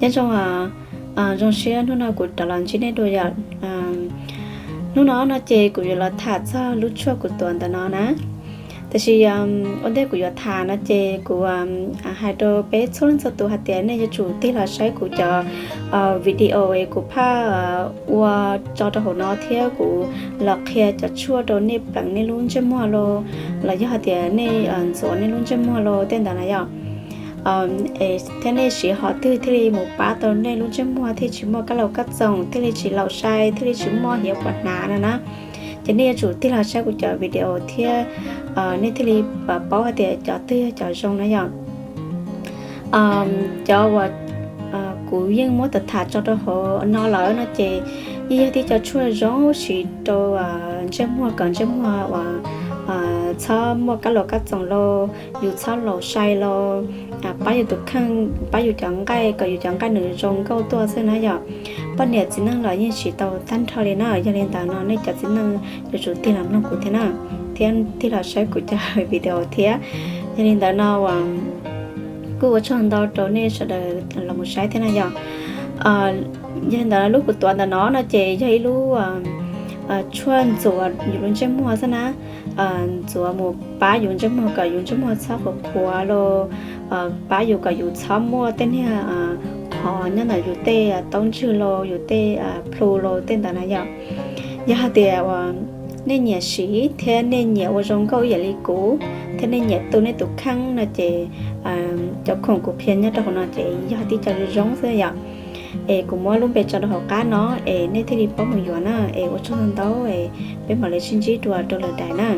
Nyob zoo, zoo siab hnub no kuv rov los ntsib nej dua yom. Hnub no no ces kuv yuav los tham txog lub tshuaj kuv tuav ntawm no na. Tab sis ua ntej kuv yuav tham no ces kuv hais rau peb txhua leej txhua tus hais tias nej yuav tsum tig los saib kuv cov video es kuv phaj ua tso rau hauv no thiab kuv los qhia cov tshuaj rau nej pleev nej lub ntsej muag los, los yog hais tias nej ntxuav nej lub ntsej muag los tej ntawd na yom. Thiab nej siv hom twg thiaj li mus pab tau nej lub ntsej muag thiaj tsis muaj kab laus kab txoos, thiaj li tsis laus sai, thiaj li tsis muaj hiav puas hnav no na. Ces nej yuav tsum tig los saib kuv cov video thiab nej thiaj li paub hais tias cov twg yog cov zoo na yom. Cov uas kuv yeej muab tham tham tso rau hauv no lawm no ces yeej yog tib cov tshuaj zoo siv rau ntsej muag kom ntsej muag uas txhob muaj kab laus kab txoos los, yus txhob laus sai los, pab yus tus kheej, pab yus cov nqaij kom yus cov nqaij nws zoo nkauj tuaj xwb na yom. Poj niam txiv neej los yeej siv tau tag nrho li na. Yog li ntawd no nej cov txiv neej yuav tsum tig los mloog kuv thiab na, thiab tig los saib kuv cov video thiab. Yog li ntawd no kuj ua tsaug ntau rau nej sawv daws los mus saib thiab na yom. Yog li ntawd lub kuv tuav ntawm no no ces yog ib lub tshuaj ntxuav yus lub ntsej muag xwb na. Ntxuav mus pab yus ntsej muag kom yus ntsej muag txhob qhuav qhuav los, pab yus kom yus txhob muaj tej niag qhov nyob ntawm yus tej taub ntswg los yus tej plhu los tej ntawd na yom. Yog hais tias uas nej nyiam siv thiab nej nyiam ua zoo nkauj ib yam li kuv, thiab nej nyiam tu nej tus kheej no ces cov khoom kuv qhia nyob rau hauv no ces yog tib co zoo zoo xwb yom. Es kuv muab lub npe tso rau hauv qab no es nej thiaj li paub mus yuav na. Es ua tsaug ntau ntau es peb mam li sib ntsib dua rau lwm daim na.